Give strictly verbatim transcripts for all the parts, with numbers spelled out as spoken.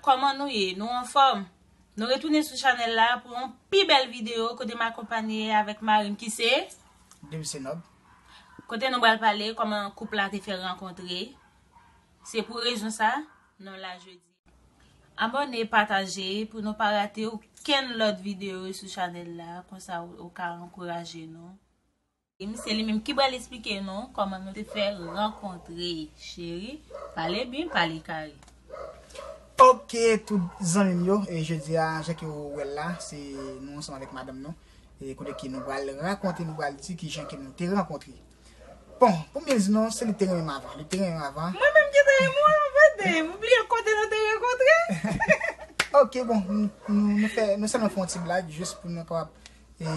Kòman nou ye? Nou anfòm? Nou retounen sou chanèl la pou yon pi bèl videyo kote m akonpanye avèk mari m ki se Dev se nòb. Kote nou pral pale kòman koup la te fè rankontre. Se pou rezon sa, nou la jodi. Abòne, pataje pou nou pa rate okenn lòt videyo sou chanèl la, konsa ou, ou ka ankouraje nou. E se li menm ki pral esplike nou kòman nou te fè rankontre, cheri. Pale byen, pale kare. Ok, tout zanmi m yo, e jodi a, jan ke ou wè l la, se nou ansanm avèk madanm nou. E kote ke nou pral rakonte, nou pral di kijan ke nou te rankontre. Bon, pou m byen di nou, se li te renmen m avan. Li te renmen m avan. Mwen menm ki te renmen w avan, Dave. Ou bliye kote nou te rankontre? Ok, bon, nou, nou, nou fè, nou sèlman fè yon ti blag, jis pou nou kapab e,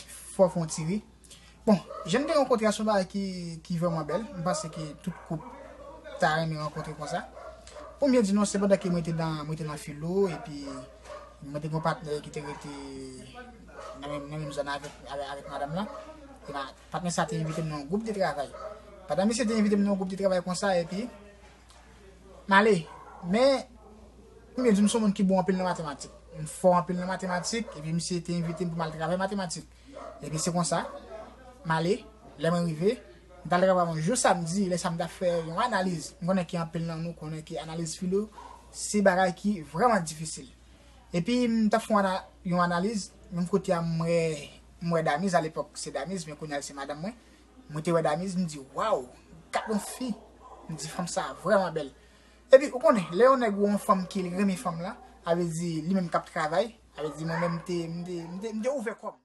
fè w fè yon ti ri. Bon, jan n te rankontre a se yon bagay ki, ki vrèman bèl. M panse ke tout koup ta renmen rankontre konsa. Pou m byen di nou, se pandan ke mwen te nan, mwen te nan filo, epi mwen te gen yon patnè ki te rete nan menm, nan menm zòn avèk, avèk, avèk madanm lan. E pa, patnè sa te envite m nan yon gwoup de travay. Pandan misye te envite m nan yon gwoup de travay konsa, epi m ale. Men, pou m byen di, m se yon moun ki bon anpil nan matematik. M fò anpil nan matematik, epi misye te envite m pou m al travay matematik. Epi se konsa, m ale, lè mwen rive, m t al travay yon jou samdi, lè sa m t ap fè yon analiz. M konnen ke anpil nan nou konnen ke analiz filo, se bagay ki vrèman difisil. Epi m t ap fè yon ana-, yon analiz, menm kote a m wè, m wè Damiz, alepòk se Damiz, men kounye a l se madanm mwen. Mwen te wè Damiz, m di, waw, gad yon fi. M di, fanm sa vrèman bèl. Epi, ou konnen, lè yon nèg wè yon fanm ke l renmen fanm lan, sa vle di li menm k ap travay, sa vle di mwen menm m te, m te, m te, m te ouvè kò m.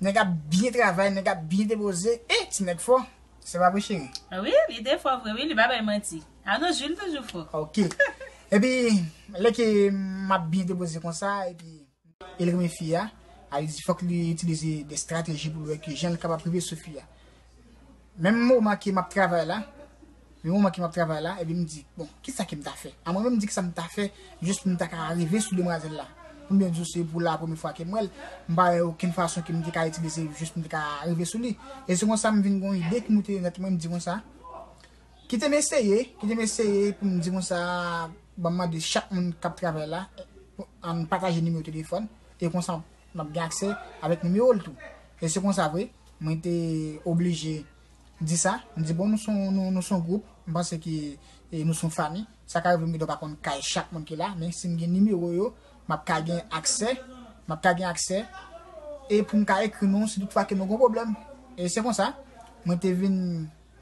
Nèg ap byen travay, nèg ap byen depoze, e ti nèg fò, se pa vre cheri? Wi, li te fò vre, wi, li pa bay manti. A nos jou, li toujou fò. Ok. Epi, lè ke m ap byen depoze konsa, epi e l renmen fi a, a li di fòk li itilize de estrateji pou l wè ki jan l kapab rive sou fi a. Menm moman ke m ap travay la, menm moman ke m ap travay la, epi m di, bon, kisa ke m ta fè? A mwen menm m di kisa m ta fè, jis pou m ta ka rive sou demwazèl la. Pou m byen di w, se pou la premye fwa ke m wè l, m pa wè okenn fason ke m te ka itilize jis pou m te ka rive sou li. E se konsa m vin gen yon ide ki moute nan tèt mwen, m di konsa, kite m eseye, kite m eseye pou m di konsa, ban m mande chak moun k ap travay la, ann pataje nimewo telefòn, e konsa n ap gen aksè avèk nimewo l tou. E se konsa vre, mwen te oblije di sa, m di bon, nou se yon, nou, nou se yon gwoup, m panse ke e, nou se yon fanmi, sa ka rive m gen dwa pa konn kay chak moun ki la, men si m gen nimewo yo, m ap ka gen aksè, m ap ka gen aksè, e pou m ka ekri nou si toutfwa ke nou gen yon pwoblèm. E se konsa, mwen te vin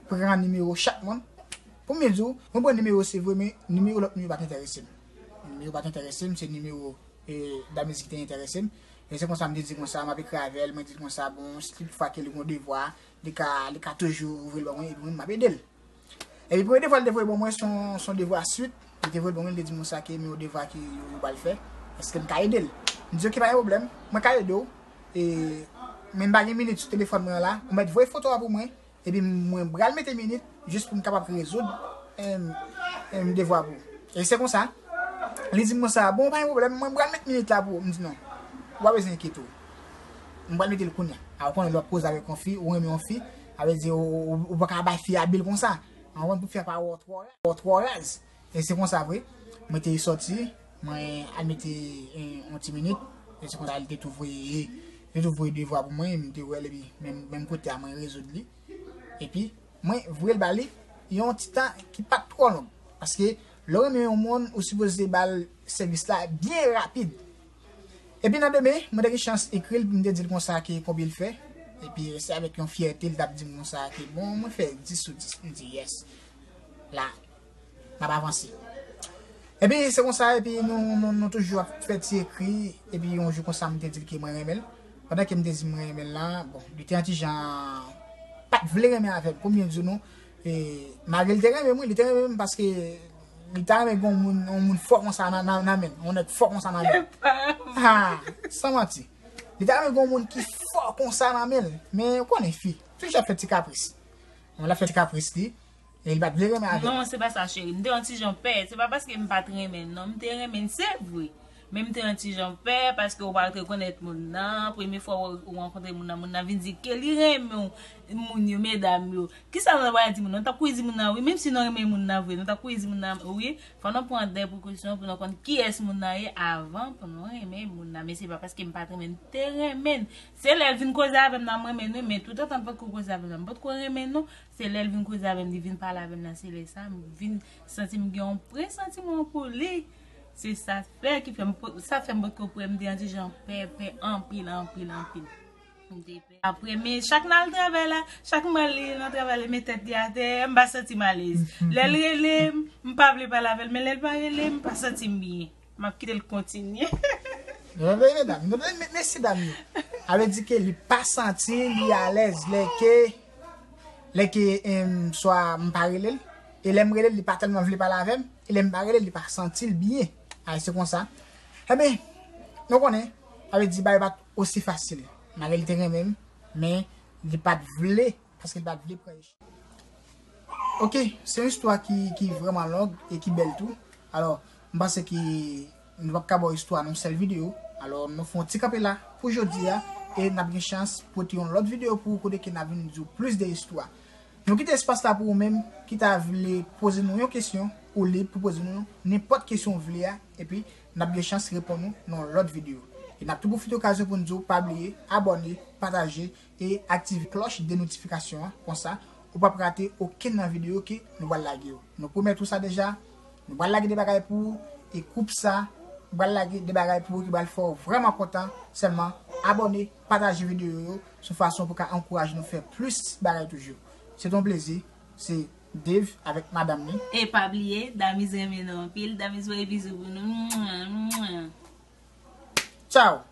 pran nimewo chak moun. Pou m byen di w, mwen pran nimewo se vre, men nimewo lòt moun yo pa t enterese m. Nimewo pa t enterese m, se nimewo e, Damiz ki te enterese m. E se konsa m te di konsa, m ap ekri avè l, mwen di l konsa, bon, si tout fwa ke li gen yon devwa, li ka, li ka toujou voye l ban mwen, epi mwen, m ap ede l. Epi premye devwa li te voye ban mwen, se yon, se yon devwa swit, li te voye l ban mwen, li te di m konsa ke men yon devwa ke yo, yo pral fè, èske m ka ede l? M di, ok, pa gen pwoblèm, mwen ka ede w, e, men m pa gen minit sou telefòn mwen an la, ou mèt voye foto a pou mwen, epi mwen pral mete minit jis pou m kapab rezoud, em, em, devwa pou ou. E se konsa, li di m konsa, bon, pa gen pwoblèm, mwen pral met minit la pou ou. M di, non, ou pa bezwen enkyete w. Mwen pral mete l kounye a. A, ou konnen lè w ap koze avèk yon fi, ou renmen yon fi, sa vle di ou, ou, ou pa ka bay fi a bil konsa. Ou konprann, pou fi a pa wè w twò raz, wè w twò raz. E se konsa vre, mwen te sòti, mwen al mete, eh, yon ti minit, e se konsa li te tou voye, li te tou voye devwa pou mwen, m te wè l, epi menm, menm kote a mwen rezoud li. Epi, mwen voye l ba li yon ti tan ki pa t twò long. Paske, lè w renmen yon moun, ou sipoze ba l sèvis la byen rapid. Epi nan demen, mwen te gen chans ekri l, m te di l konsa ke konbyen l fè. Epi, se avèk yon fyète, l t ap di m konsa ke, bon, mwen fè dis sou dis. M di, yes. La, n ap avanse. Epi, se konsa, epi nou, nou, nou toujou ap fè ti ekri. Epi, yon jou konsa, m te di l ke mwen renmen l. Pandan ke m te di mwen renmen l la, bon, li te yon ti jan pa t vle renmen avè m. Pou m byen di nou, e, malgre li te renmen m, wi, li te renmen m paske li ta renmen gen yon moun, yon moun fò konsa nan, nan, nan men l, yon nèg fò konsa nan men l. Ha, san manti. Li ta renmen gen yon moun ki fò konsa nan men l. Men, ou konnen fi, toujou ap fè ti kapris. Bon, l ap fè ti kapris li, e li pa t vle renmen avè m. Non, se pa sa, cheri. M te yon ti jan pè. Se pa paske m pa t renmen l, non. M te renmen l, se vre. Men m te yon ti jan pè, paske ou pa t rekonèt moun nan. Premye fwa ou, ou rankontre moun nan, moun nan vin di ke li renmen w, moun yo, medam yo. Kisa nou pral di moun nan? Nou t ap kouri di moun nan, wi, menm si nou renmen moun nan vre, nou t ap kouri di moun nan, wi. Fò nou pran de prekosyon pou nou konn kiyès moun nan ye avan pou nou renmen moun nan. Men se pa paske m pa t renmen, m te renmen l. Se lè l vin koze avè m nan, m renmen l, wi, men toutotan l potko koze avè m nan, m potko renmen l, non. Se lè l vin koze avè m, li vin pale avè m nan, se lè sa, m vin santi m gen yon presantiman pou li. Se sa fè ki fè m po-, sa fè m potko prè, m te yon ti jan pè, pè anpil, anpil, anpil. M te pè. Apre, men chak n al travay la, chak m al li nan travay la, men tèt li atè, m pa santi m alèz. Lè l rele m, m pa vle pale avè l, men lè l pa rele m, m pa santi m byen. M ap kite l kontinye. Tande, medam, tande, me-, mesye dam yo. A vle di ke li pa santi li alèz lè ke, lè ke, em, swa m pa rele l, e lè m rele l, li pa tèlman vle pale avè m, e lè m pa rele l, li pa santi l byen. A, se konsa. Enben, nou konnen, a vle di bagay pa t osi fasil. Malgre li te renmen m, men li pa t vle, paske li pa t vle pran echèk. Ok, se yon istwa ki, ki vrèman long e ki bèl tou. Alò, m panse ke nou p ap ka ba w istwa nan yon sèl videyo. Alò, nou fè yon ti kanpe la pou jodi a e n ap gen chans pote yon lòt videyo pou ou kote ke n ap vin di w plis de istwa. Nou kite espas la pou ou menm ki ta vle poze nou yon kesyon, ou lib pou poze nou nenpòt kesyon w vle a, epi n ap gen chans reponn ou nan yon lòt videyo. E n ap tou pwofite okazyon pou n di w pa bliye abòne, pataje, e aktive klòch de notifikasyon an, konsa ou p ap rate okenn nan videyo ke nou pral lage yo. Nou pwomèt ou sa deja, nou pral lage de bagay pou ou, e koup sa, nou pral lage de bagay pou ou ki pral fè w vrèman kontan. Sèlman abòne, pataje videyo yo, se yon fason pou ka ankouraje nou fè plis bagay toujou. Se te yon plezi, se Dave avèk madanm li. E pa bliye, Damis renmen nou anpil, Damis voye bizou pou nou. Mwa, mwa. Tchao!